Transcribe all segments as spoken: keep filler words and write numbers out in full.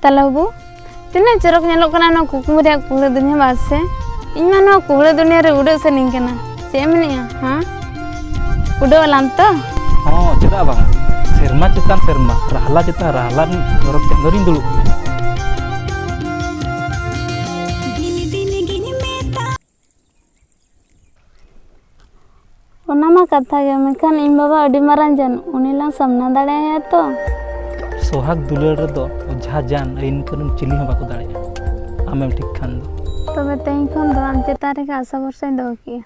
ᱛᱟᱦᱞᱮ ᱵᱟᱹᱵᱩ, ᱛᱤᱱᱟᱹᱜ ᱪᱚᱨᱚᱠ ᱧᱮᱞᱚᱜ ᱠᱟᱱᱟ ᱱᱚᱣᱟ ᱠᱩᱠᱢᱩ ᱨᱮᱭᱟᱜ ᱠᱩᱦᱲᱟᱹ ᱫᱩᱱᱤᱭᱟᱹ, ᱵᱟᱝ ᱥᱮ? ᱤᱧ ᱢᱟ ᱱᱚᱣᱟ ᱠᱩᱦᱲᱟᱹ ᱫᱩᱱᱤᱭᱟᱹ ᱨᱮ ᱩᱰᱟᱹᱜ ᱥᱟᱱᱟᱧ ᱠᱟᱱᱟ᱾ ᱪᱮᱫ ᱮᱢ ᱢᱮᱱᱮᱜᱼᱟ, ᱦᱮᱸ? ᱩᱰᱟᱹᱣ ᱟᱞᱟᱝ ᱛᱚ? ᱦᱚᱸ, ᱪᱮᱫᱟᱜ ᱵᱟᱝ? ᱥᱮᱨᱢᱟ ᱪᱮᱛᱟᱱ ᱥᱮᱨᱢᱟ, ᱨᱟᱦᱞᱟ ᱪᱮᱛᱟᱱ ᱨᱟᱦᱞᱟ ᱨᱤᱱ ᱪᱚᱨᱚᱠ ᱪᱟᱸᱫᱚ ᱨᱤᱧ ᱫᱩᱲᱩᱵ ᱠᱟᱱᱟ᱾ ᱚᱱᱟ ᱢᱟ ᱠᱟᱛᱷᱟ ᱜᱮ, ᱢᱮᱱᱠᱷᱟᱱ ᱤᱧ ᱵᱟᱵᱟ ᱟᱹᱰᱤ ᱢᱟᱨᱟᱝ ᱡᱟᱱ, ᱩᱱᱤ ᱞᱟᱝ ᱥᱟᱢᱱᱟ ᱫᱟᱲᱮᱭᱟᱭᱟ ᱛᱚ? ᱥᱚᱦᱟᱜᱽ ᱫᱩᱞᱟᱹᱲ ᱨᱮᱫᱚ ᱚᱡᱷᱟ ᱡᱟᱱ, ᱟᱹᱭᱤᱱ ᱠᱟᱹᱱᱩᱱ ᱪᱤᱞᱤ ᱦᱚᱸ ᱵᱟᱠᱚ ᱫᱟᱲᱮᱭᱟᱜᱼᱟ, ᱟᱢᱮᱢ ᱴᱷᱤᱠ ᱠᱷᱟᱱ ᱫᱚ᱾ ᱛᱚᱵᱮ ᱛᱮᱦᱮᱧ ᱠᱷᱚᱱ ᱫᱚ ᱟᱢ ᱪᱮᱛᱟᱱ ᱨᱮᱜᱮ ᱟᱥᱟ ᱵᱷᱚᱨᱥᱟᱧ ᱫᱚᱦᱚ ᱠᱮᱜᱼᱟ᱾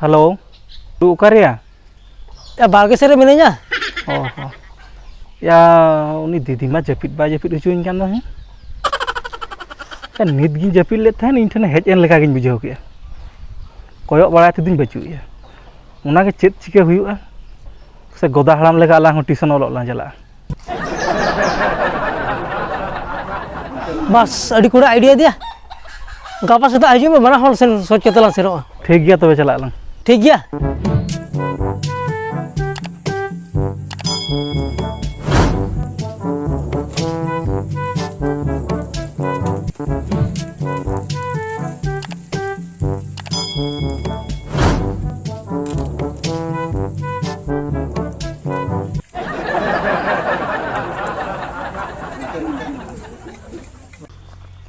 ᱦᱮᱞᱳ, ᱛᱩ ᱚᱠᱟᱨᱮᱭᱟ? ᱭᱟ, ᱵᱟᱲᱜᱮ ᱥᱮᱫ ᱨᱮ ᱢᱤᱱᱟᱹᱧᱟ᱾ ᱚ ᱦᱚᱸ᱾ ᱭᱟ, ᱩᱱᱤ ᱫᱤᱫᱤ ᱢᱟ ᱡᱟᱹᱯᱤᱫ ᱵᱟᱭ ᱡᱟᱹᱯᱤᱫ ᱦᱚᱪᱚᱧ ᱠᱟᱱ ᱫᱚ, ᱦᱮᱸ? ᱭᱟ, ᱱᱤᱛ ᱜᱤᱧ ᱡᱟᱹᱯᱤᱫ ᱞᱮᱫ ᱛᱟᱦᱮᱸᱫ, ᱤᱧ ᱴᱷᱮᱱ ᱦᱮᱡ ᱮᱱ ᱞᱮᱠᱟ ᱜᱤᱧ ᱵᱩᱡᱷᱟᱹᱣ ᱠᱮᱫᱼᱟ᱾ ᱠᱚᱭᱚᱜ ᱵᱟᱲᱟᱭ ᱛᱮᱫᱚᱧ ᱵᱟᱹᱪᱩᱜ ᱮᱭᱟ᱾ ᱚᱱᱟᱜᱮ ᱪᱮᱫ ᱪᱤᱠᱟᱹ ᱦᱩᱭᱩᱜᱼᱟ? ᱥᱮ ᱜᱚᱫᱟ ᱦᱟᱲᱟᱢ ᱞᱮᱠᱟ ᱟᱞᱟᱝ ᱦᱚᱸ ᱴᱤᱭᱩᱥᱚᱱ ᱚᱞᱚᱜ ᱞᱟᱝ ᱪᱟᱞᱟᱜᱼᱟ? ᱵᱟᱥ, ᱟᱹᱰᱤ ᱠᱚᱲᱟ ᱟᱭᱰᱤᱭᱟ ᱫᱮᱭᱟ᱾ ᱜᱟᱯᱟ ᱥᱮᱛᱟᱜ ᱦᱤᱡᱩᱜ ᱢᱮ, ᱵᱟᱱᱟ ᱦᱚᱲ ᱥᱮᱱ ᱥᱚᱡᱽ ᱠᱟᱛᱮ ᱞᱟᱝ ᱥᱮᱱᱚᱜᱼᱟ᱾ ᱴᱷᱤᱠ ᱜᱮᱭᱟ, ᱛᱚᱵᱮ ᱪᱟᱞᱟᱜ ᱟᱞᱟᱝ᱾ ᱴᱷᱤᱠ ᱜᱮᱭᱟ᱾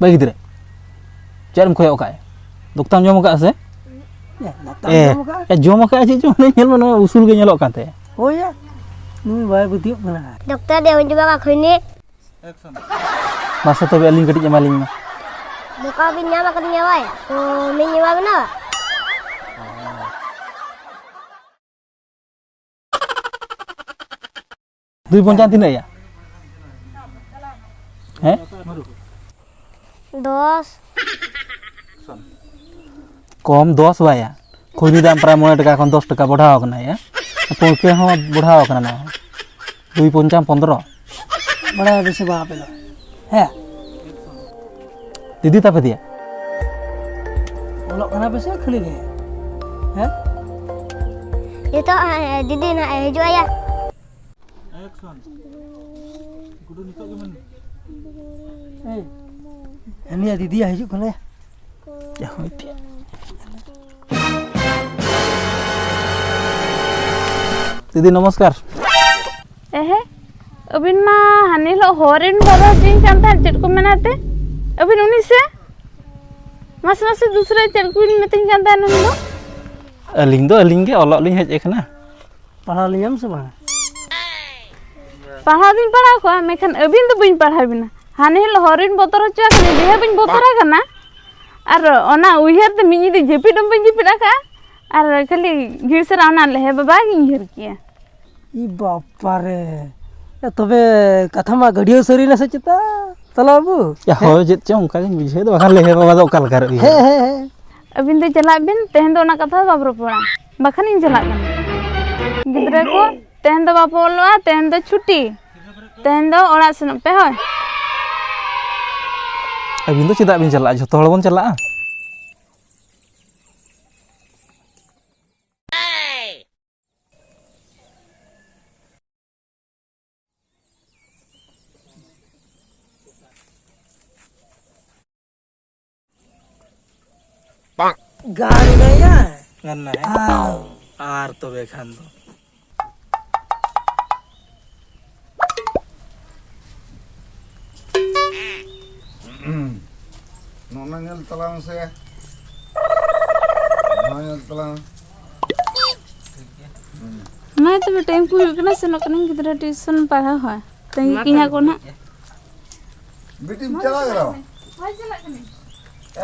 ᱵᱟᱹᱭ ᱜᱤᱫᱽᱨᱟᱹ, ᱪᱮᱫ ᱮᱢ ᱠᱚᱭᱚᱜ ᱠᱟᱜᱼᱟ? ᱫᱚᱠᱛᱟᱢ ᱡᱚᱢ ᱠᱟᱜᱼᱟ ᱥᱮ? ᱫᱚᱠᱛᱟᱢ ᱮ, ᱡᱚᱢ ᱠᱟᱜᱼᱟ? ᱮ, ᱡᱚᱢ ᱠᱟᱜᱼᱟ ᱪᱮᱫ ᱪᱚᱝ? ᱧᱮᱞ ᱢᱮ, ᱱᱚᱣᱟ ᱩᱥᱩᱞ ᱜᱮ ᱧᱮᱞᱚᱜ ᱠᱟᱱ ᱛᱟᱭᱟ᱾ ᱦᱳᱭ ᱭᱟ᱾ ᱱᱩᱭ ᱵᱟᱭ ᱵᱩᱫᱷᱤᱭᱟᱹᱜ ᱠᱟᱱᱟ᱾ ᱰᱚᱠᱴᱚᱨ ᱫᱮ ᱩᱱ ᱡᱚᱢᱟ ᱠᱷᱚᱭᱱᱤ᱾ ᱢᱟᱥᱮ ᱛᱚᱵᱮ ᱟᱹᱞᱤᱧ ᱠᱟᱹᱴᱤᱡ ᱮᱢᱟᱞᱤᱧ ᱢᱮ᱾ ᱵᱚᱠᱟ ᱵᱤᱱ ᱧᱟᱢ ᱟᱠᱟᱫᱤᱧᱟ ᱵᱟᱭ? ᱛᱚ ᱢᱤᱧ ᱮᱢᱟ ᱵᱤᱱᱟ᱾ ᱫᱩᱭ ᱯᱚᱧᱪᱟᱱ ᱛᱤᱱᱟᱹᱜ ᱭᱟ? ᱦᱮᱸ? ᱫᱚᱥ᱾ ᱠᱚᱢ ᱫᱚᱥ ᱵᱟᱭᱟ᱾ ᱠᱷᱩᱭᱱᱤ ᱫᱟᱢ ᱯᱨᱟᱭ ᱢᱚᱬᱮ ᱴᱟᱠᱟ ᱠᱷᱚᱱ ᱫᱚᱥ ᱴᱟᱠᱟ ᱵᱚᱰᱷᱟᱣ ᱟᱠᱟᱱᱟ ᱭᱟ᱾ ᱯᱟᱹᱣᱠᱟᱹ ᱦᱚᱸ ᱵᱚᱰᱷᱟᱣ ᱟᱠᱟᱱᱟ ᱱᱚᱣᱟ᱾ ᱫᱩᱭ ᱯᱚᱧᱪᱟᱱ ᱯᱚᱱᱫᱽᱨᱚ᱾ ᱵᱟᱲᱟᱭ ᱵᱮᱥᱤ ᱵᱟᱝ ᱟᱯᱮ ᱫᱚ᱾ ᱦᱮᱸ᱾ ᱫᱤᱫᱤ ᱛᱟᱯᱮ ᱫᱤᱭᱟ? ᱚᱞᱚᱜ ᱠᱟᱱᱟ ᱯᱮ ᱥᱮ ᱠᱷᱟᱹᱞᱤ ᱜᱮ? ᱦᱮᱸ? ᱱᱤᱛᱚᱜ, ᱮ, ᱫᱤᱫᱤ ᱱᱟᱜ ᱮ ᱦᱤᱡᱩᱜ ᱟᱭᱟ᱾ ᱮᱭ, ᱦᱟᱹᱱᱤᱭᱟ ᱫᱤᱫᱤᱭᱟ ᱦᱤᱡᱩᱜ ᱠᱟᱱᱟᱭᱟ᱾ ᱫᱤᱫᱤ ᱱᱚᱢᱚᱥᱠᱟᱨ᱾ ᱮᱦᱮ, ᱟᱹᱵᱤᱱ ᱢᱟ ᱦᱟᱱᱮ ᱦᱤᱞᱳᱜ ᱦᱚᱨ ᱨᱮᱱ ᱵᱟᱵᱟ ᱦᱚᱪᱚᱧ ᱠᱟᱱ ᱛᱟᱦᱮᱸᱫ, ᱪᱮᱫ ᱠᱚ ᱢᱮᱱᱟ ᱛᱮ? ᱟᱹᱵᱤᱱ ᱩᱱᱤ ᱥᱮ? ᱢᱟᱥᱮ ᱢᱟᱥᱮ ᱫᱩᱥᱨᱟᱹ ᱪᱮᱫ ᱠᱚᱵᱤᱱ ᱢᱮᱛᱟᱹᱧ ᱠᱟᱱ ᱛᱟᱦᱮᱸᱫ ᱩᱱ ᱫᱚ? ᱟᱹᱞᱤᱧ ᱫᱚ ᱟᱹᱞᱤᱧ ᱜᱮ, ᱚᱞᱚᱜ ᱞᱤᱧ ᱦᱮᱡ ᱟᱠᱟᱱᱟ᱾ ᱯᱟᱲᱦᱟᱣ ᱞᱤᱧᱟᱢ ᱥᱮ ᱵᱟᱝ? ᱯᱟᱲᱦᱟᱣ ᱫᱚᱧ ᱯᱟᱲᱦᱟᱣ ᱠᱚᱣᱟ, ᱢᱮᱱᱠᱷᱟᱱ ᱟᱹᱵᱤᱱ ᱫᱚ ᱵᱟᱹᱧ ᱯᱟᱲᱦᱟᱣ ᱵᱤᱱᱟ᱾ ᱦᱟᱱᱮ ᱦᱤᱞᱳᱜ ᱦᱚᱨ ᱨᱮᱱ ᱵᱚᱛᱚᱨ ᱦᱚᱪᱚ ᱟᱠᱟᱱᱟ, ᱞᱮᱦᱮ ᱵᱟᱹᱧ ᱵᱚᱛᱚᱨ ᱟᱠᱟᱱᱟ᱾ ᱟᱨ ᱚᱱᱟ ᱩᱭᱦᱟᱹᱨ ᱛᱮ ᱢᱤᱫ ᱧᱤᱫᱟᱹ ᱡᱟᱹᱯᱤᱫ ᱦᱚᱸ ᱵᱟᱹᱧ ᱡᱟᱹᱯᱤᱫ ᱟᱠᱟᱫᱼᱟ᱾ ᱟᱨ ᱠᱷᱟᱹᱞᱤ ᱜᱷᱤᱲᱥᱟᱹᱨᱟ ᱚᱱᱟ ᱞᱮᱦᱮ ᱵᱟᱵᱟ ᱜᱤᱧ ᱩᱭᱦᱟᱹᱨ ᱠᱮᱜᱼᱟ᱾ ᱤ ᱵᱟᱯᱟᱨᱮ! ᱮ, ᱛᱚᱵᱮ ᱠᱟᱛᱷᱟ ᱢᱟ ᱜᱟᱹᱰᱭᱟᱹᱣ ᱥᱟᱹᱨᱤᱱᱟ ᱥᱮ ᱪᱮᱛᱟ, ᱛᱟᱞᱟ ᱵᱟᱹᱵᱩ? ᱭᱟ, ᱦᱳᱭ, ᱪᱮᱫ ᱪᱚᱝ ᱚᱱᱠᱟ ᱜᱤᱧ ᱵᱩᱡᱷᱟᱹᱣ ᱫᱟ, ᱵᱟᱠᱷᱟᱱ ᱞᱮᱦᱮ ᱵᱟᱵᱟ ᱫᱚ ᱚᱠᱟ ᱞᱮᱠᱟ ᱨᱮ ᱩᱭᱦᱟᱹᱨ? ᱦᱮᱸ, ᱦᱮᱸ, ᱦᱮᱸ᱾ ᱟᱹᱵᱤᱱ ᱫᱚ ᱪᱟᱞᱟᱜ ᱵᱤᱱ, ᱛᱮᱦᱮᱧ ᱫᱚ ᱚᱱᱟ ᱠᱟᱛᱷᱟ ᱫᱚ ᱵᱟᱵᱚ ᱨᱚᱯᱚᱲᱟ, ᱵᱟᱠᱷᱟᱱᱤᱧ ᱪᱟᱞᱟᱜ ᱠᱟᱱᱟ᱾ ᱜᱤᱫᱽᱨᱟᱹ ᱠᱚ, ᱛᱮᱦᱮᱧ ᱫᱚ ᱵᱟᱯᱮ ᱚᱞᱚᱜᱼᱟ, ᱛᱮᱦᱮᱧ ᱫᱚ ᱪᱷᱩᱴᱤ, ᱛᱮᱦᱮᱧ ᱫᱚ ᱚᱲᱟᱜ ᱥᱮᱱᱚᱜ ᱯᱮ, ᱦᱳᱭ᱾ ᱟᱹᱵᱤᱱ ᱫᱚ ᱪᱮᱫᱟᱜ ᱵᱤᱱ ᱪᱟᱞᱟᱜᱼᱟ? ᱡᱷᱚᱛᱚ ᱦᱚᱲ ᱵᱚᱱ ᱪᱟᱞᱟᱜᱼᱟ᱾ ᱜᱟᱱ ᱮᱱᱟᱭᱟ᱾ ᱜᱟᱱ ᱮᱱᱟᱭ᱾ ᱟᱨ ᱛᱚᱵᱮ ᱠᱷᱟᱱ ᱫᱚ᱾ ᱱᱚᱣᱟ ᱧᱮᱞ ᱛᱟᱞᱟᱝ ᱢᱮᱥᱮ᱾ ᱱᱚᱣᱟ ᱧᱮᱞ ᱛᱟᱞᱟᱝ᱾ ᱚᱱᱟ ᱦᱮᱸ, ᱛᱚᱵᱮ ᱴᱟᱭᱤᱢ ᱠᱚ ᱦᱩᱭᱩᱜ ᱠᱟᱱᱟ, ᱥᱮᱱᱚᱜ ᱠᱟᱹᱱᱟᱹᱧ ᱜᱤᱫᱽᱨᱟᱹ ᱴᱤᱭᱩᱥᱚᱱ ᱯᱟᱲᱦᱟᱣ᱾ ᱦᱳᱭ, ᱛᱟᱺᱜᱤ ᱠᱤᱧᱟ ᱠᱚ ᱱᱟᱦᱟᱜ᱾ ᱵᱤᱴᱤᱢ ᱪᱟᱞᱟᱜ ᱠᱟᱱᱟ? ᱦᱳᱭ, ᱪᱟᱞᱟᱜ ᱠᱟᱹᱱᱟᱹᱧ᱾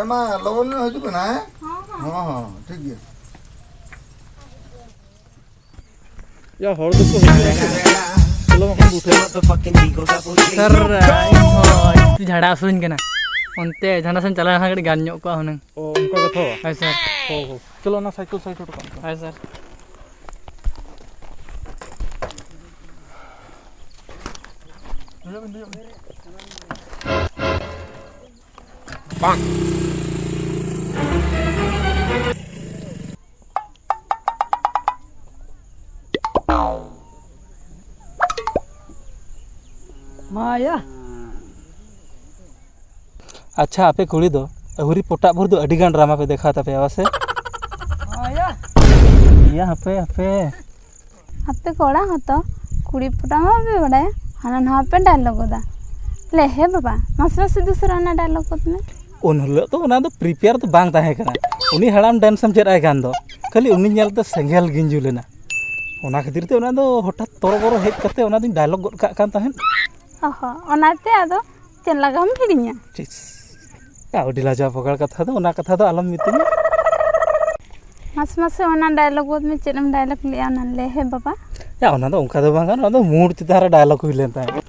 ᱮᱢᱟ, ᱞᱚᱜᱚᱱ ᱧᱚᱜ ᱦᱤᱡᱩᱜ ᱠᱟᱱᱟ, ᱦᱮᱸ? ᱦᱚᱸ, ᱦᱚᱸ᱾ ᱦᱚᱸ, ᱦᱚᱸ, ᱴᱷᱤᱠ ᱜᱮᱭᱟ᱾ ᱭᱟ, ᱦᱚᱲ ᱫᱚᱠᱚ ᱦᱤᱡᱩᱜᱼᱟ ᱥᱮ ᱵᱟᱝ? ᱪᱚᱞᱚ ᱵᱟᱠᱷᱟᱱ ᱵᱩᱴᱷᱟᱹ᱾ ᱥᱟᱨ, ᱤᱧ ᱦᱚᱸ ᱡᱷᱟᱲᱟ ᱦᱟᱹᱥᱩᱧ ᱠᱟᱱᱟ᱾ ᱚᱱᱛᱮ ᱡᱟᱦᱟᱱᱟᱜ ᱥᱮᱫ ᱪᱟᱞᱟᱣ ᱞᱮᱱᱠᱷᱟᱱ ᱠᱟᱹᱴᱤᱡ ᱜᱟᱱ ᱧᱚᱜ ᱠᱚᱜᱼᱟ ᱦᱩᱱᱟᱹᱝ᱾ ᱚ, ᱚᱱᱠᱟ ᱠᱟᱛᱷᱟ ᱵᱟᱝ? ᱦᱳᱭ, ᱥᱟᱨ᱾ ᱦᱳᱭ, ᱦᱳᱭ᱾ ᱪᱚᱞᱚ, ᱚᱱᱟ ᱥᱟᱭᱠᱮᱞ ᱥᱟᱭᱤᱰ ᱦᱚᱴᱚ ᱠᱟᱜ ᱢᱮ᱾ ᱦᱳᱭ, ᱥᱟᱨ᱾ ᱫᱮᱡᱚᱜ ᱵᱤᱱ, ᱫᱮᱡᱚᱜ ᱵᱤᱱ᱾ ᱢᱟᱭᱟ᱾ ᱟᱪᱪᱷᱟ, ᱟᱯᱮ ᱠᱩᱲᱤ ᱫᱚ ᱟᱹᱣᱨᱤ ᱯᱚᱴᱟᱜ ᱵᱷᱳᱨ ᱫᱚ ᱟᱹᱰᱤ ᱜᱟᱱ ᱰᱨᱟᱢᱟ ᱯᱮ ᱫᱮᱠᱷᱟᱣ ᱛᱟᱯᱮᱭᱟ, ᱵᱟᱥᱮ? ᱢᱟᱭᱟ᱾ ᱤᱭᱟᱹ, ᱦᱟᱯᱮ, ᱦᱟᱯᱮ᱾ ᱟᱯᱮ ᱠᱚᱲᱟ ᱦᱚᱸᱛᱚ ᱠᱩᱲᱤ ᱯᱚᱴᱟᱣ ᱢᱟ ᱵᱟᱯᱮ ᱵᱟᱰᱟᱭᱟ, ᱦᱟᱱᱟ ᱱᱟᱣᱟ ᱯᱮ ᱰᱟᱭᱞᱚᱜ ᱜᱚᱫᱟ᱾ ᱞᱮ ᱦᱮ ᱵᱟᱵᱟ, ᱢᱟᱥᱮ ᱢᱟᱥᱮ ᱫᱩᱥᱨᱟ ᱚᱱᱟ ᱰᱟᱭᱞᱚᱜ ᱜᱚᱫ ᱢᱮ᱾ ᱩᱱ ᱦᱤᱞᱳᱜ ᱫᱚ ᱚᱱᱟ ᱫᱚ ᱯᱨᱤᱯᱮᱭᱟᱨ ᱫᱚ ᱵᱟᱝ ᱛᱟᱦᱮᱸ ᱠᱟᱱᱟ᱾ ᱩᱱᱤ ᱦᱟᱲᱟᱢ ᱰᱮᱱᱥ ᱮᱢ ᱪᱮᱫ ᱟᱭ ᱠᱷᱟᱱ ᱫᱚ ᱠᱷᱟᱹᱞᱤ ᱩᱱᱤ ᱧᱮᱞᱛᱮ ᱥᱮᱸᱜᱮᱞ ᱜᱤᱧ ᱡᱩᱞ ᱮᱱᱟ᱾ ᱚᱱᱟ ᱠᱷᱟᱹᱛᱤᱨ ᱛᱮ ᱚᱱᱟ ᱫᱚ ᱦᱚᱴᱟᱛ ᱛᱚᱨᱚᱵᱚᱨᱚ ᱦᱮᱡ ᱠᱟᱛᱮ ᱚᱱᱟ ᱫᱚᱧ ᱰᱟᱭᱞᱚᱜ ᱜᱚᱫ ᱠᱟᱜ ᱠᱟᱱ ᱛᱟᱦᱮᱸᱫ᱾ ᱚ ᱦᱚᱸ, ᱚᱱᱟᱛᱮ ᱟᱫᱚ ᱪᱮᱫ ᱞᱟᱜᱟᱣ ᱮᱢ ᱦᱤᱲᱤᱧᱟ? ᱪᱤᱥ, ᱟᱹᱰᱤ ᱞᱟᱡᱟᱣ ᱯᱟᱠᱟᱲ ᱠᱟᱛᱷᱟ ᱫᱚ, ᱚᱱᱟ ᱠᱟᱛᱷᱟ ᱫᱚ ᱟᱞᱚᱢ ᱢᱤᱛᱟᱹᱧᱟ᱾ ᱢᱟᱥᱮ ᱢᱟᱥᱮ ᱚᱱᱟ ᱰᱟᱭᱞᱚᱜ ᱜᱚᱫ ᱢᱮ, ᱪᱮᱫ ᱮᱢ ᱰᱟᱭᱞᱚᱜ ᱞᱮᱜᱼᱟ ᱚᱱᱟ ᱞᱟᱹᱭ ᱦᱮ ᱵᱟᱵᱟ? ᱭᱟ, ᱚᱱᱟ ᱫᱚ ᱚᱱᱠᱟ ᱫᱚ ᱵᱟᱝ ᱠᱟᱱᱟ, ᱚᱱᱟ ᱫᱚ ᱢᱩᱰ ᱪᱮᱛᱟᱱ ᱨᱮ ᱰᱟᱭᱞᱚᱜ ᱦᱩᱭ ᱞᱮᱱ ᱛᱟᱦᱮᱸᱫ᱾